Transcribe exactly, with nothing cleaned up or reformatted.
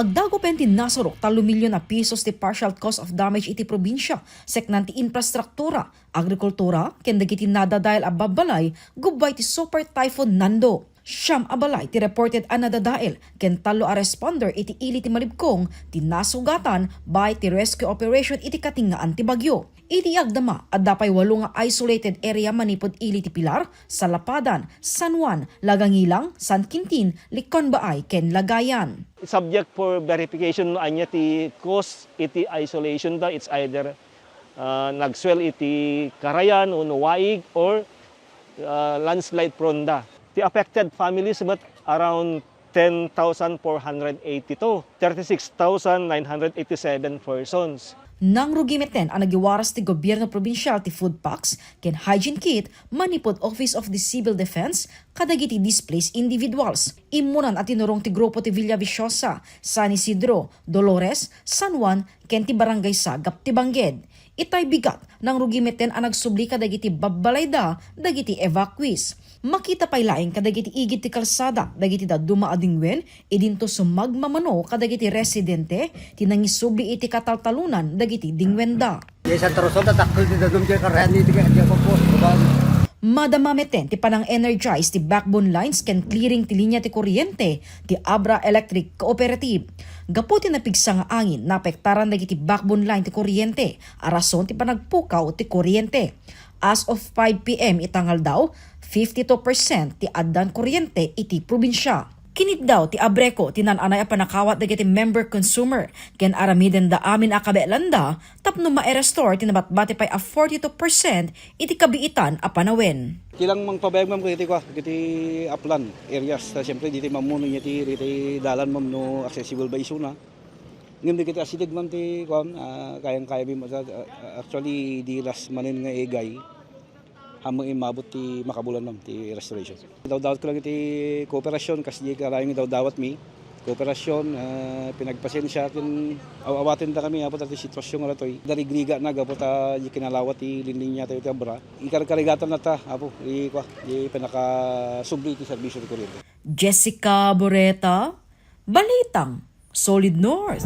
Agdagupen ti nasurok tallo milyon a pesos ti partial cost of damage iti probinsia, seknan ti infrastruktura, agrikultura, ken dagiti nadadael a babbalay gubbay ti Super Typhoon Nando. Siam a balay ti reported a nadadael, ken tallo a responder iti ili ti malibkong ti nasugatan baet ti rescue operation iti katingaan ti bagyo. Iti agdama, adda pay walo nga isolated area manipud ili ti Pilar, Salapadan, San Juan, Lagangilang, San Quintin, Liconbaay, ken Lagayan. Subject for verification no ania ti cause iti isolation da, it's either, ah, nagswell iti karayan wenno waig or, ah, landslide prone da. Ti affected families met around ten thousand four hundred eighty-two, thirty-six thousand nine hundred eighty-seven persons. Nangrugi metten a nagiwaras ti gobyerno probinsial ti food packs ken hygiene kit manipud Office of the Civil Defense kadagiti displaced individuals. Immunan a tinurong ti grupo ti Villaviciosa, San Isidro, Dolores, San Juan, ken ti Barangay Sagap ti Bangked. Itay bigat, nangrugi metten a nagsubli kadagiti babbalayda dagiti evacuees. Makita pay laeng kadagiti igid ti kalsada dagiti dadduma a dingwen, idinto sumagmamano kadagiti residente ti nangisubli iti kataltalonan dagiti dingwenda. Di Santa Rosa, tatakkel ti dadum ti karayan iti kaya di ako po. Madama metten ti panang-energize ti backbone lines ken clearing ti linya ti kuryente ti Abra Electric Cooperative. Gapu ti napigsa nga angin, naapektaran dagiti backbone line ti kuryente a rason ti panagpukaw ti kuryente. As of five P M ita nga aldaw, fifty-two percent ti addan kuryente iti probinsia. Kinitdaw ti Abreco ti naan-anay a panakawat dagiti member consumer ken aramidenda amin a kabaelanda tapno ma-restore ti nabatbati pay a forty-two percent iti kabiitan a panawen. Ti lang mangpabayag, ma'am, kadagiti kua, kadagiti upland areas. Ta, siyempre, ditoy mammuno inya ti, ditoy dalan, ma'am, no accessible by isuna. Ngem dagiti asideg, ma'am, ti, kuan, ah, kayang-kaya mi, ah, actually, di last manen nga igay, ammo immabot ti makabulan, ma'am, ti restoration. Idawdawat ko lang iti kooperasyon, kas di kalaing idawdawat mi. Kooperasyon, ah, pinagpasensia, ken aw-awaten ta kami, apo, ta ti sitwasyon nga datoy. Darigriga na, gapu ta di kinalawa ti linlinya tayo ti Abra. Ikarkarigatan na ta, apo, i-, kua, di pinakasubli ti serbisyo ti kuryente. Jessica Boreta, Balitang Solid North.